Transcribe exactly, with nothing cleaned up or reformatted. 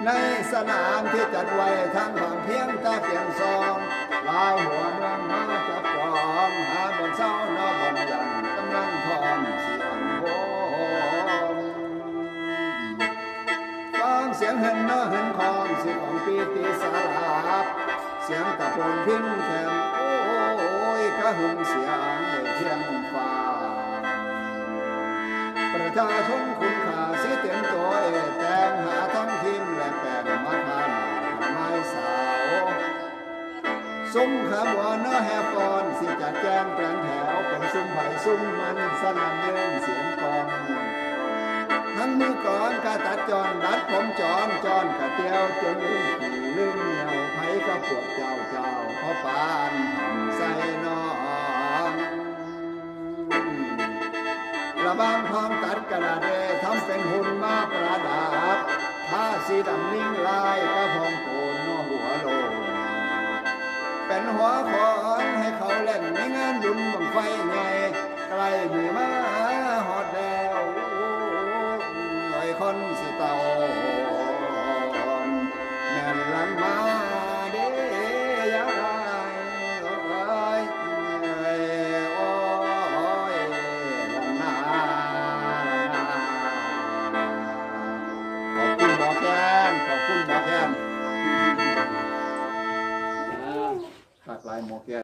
ในสนามที่จัดไว้ทั้งความเพียงตาเพียงซอง หลายหัวเมืองมาจับจองหาบ่อนเศร้านอบ่อนยันกำลังทอนเสียงโหม ฟังเสียงเหินนอเหินคองสิของปีติสาลาบ เสียงตะโพนพินแขนโอ้ยกระหึ่มเสียงในเทียงฟ้า ประชาชนคุณค่าสิเต็มตัวเอแตงหาทั้งทีมและแปงมาทานไม้สาว ซุ่มขบวนเนาะแห่ฟ้อนสิจัดแจงแปลงแถวเป็นซุ่มไผซุ่มมันสนั่นเรื่องเสียงกลอง ทั้งมือกลองกะตัดจอนดัดผมจอนจอนกะเตียวจนลืมขี่ลืมเหนียวไผกับพวกเจ้าเจ้าพ่อปานใส่นอง ระบางทองตัดกระดาษเดทำเป็นหุ่นมาประดับผ้าสีดำนิ่งลายกระพองโกนหัวโลง เป็นหัวขอนให้เขาเล่นในงานบุญบั้งไฟใหญ่ใกล้มือมาฮอดแล้วไอ้คนสิเต่าแม่นหลังมาเด้ยายเอ้ย โอ้ย ขอบคุณหมอแคนขอบคุณหมอแคน หลากหลายหมอแคน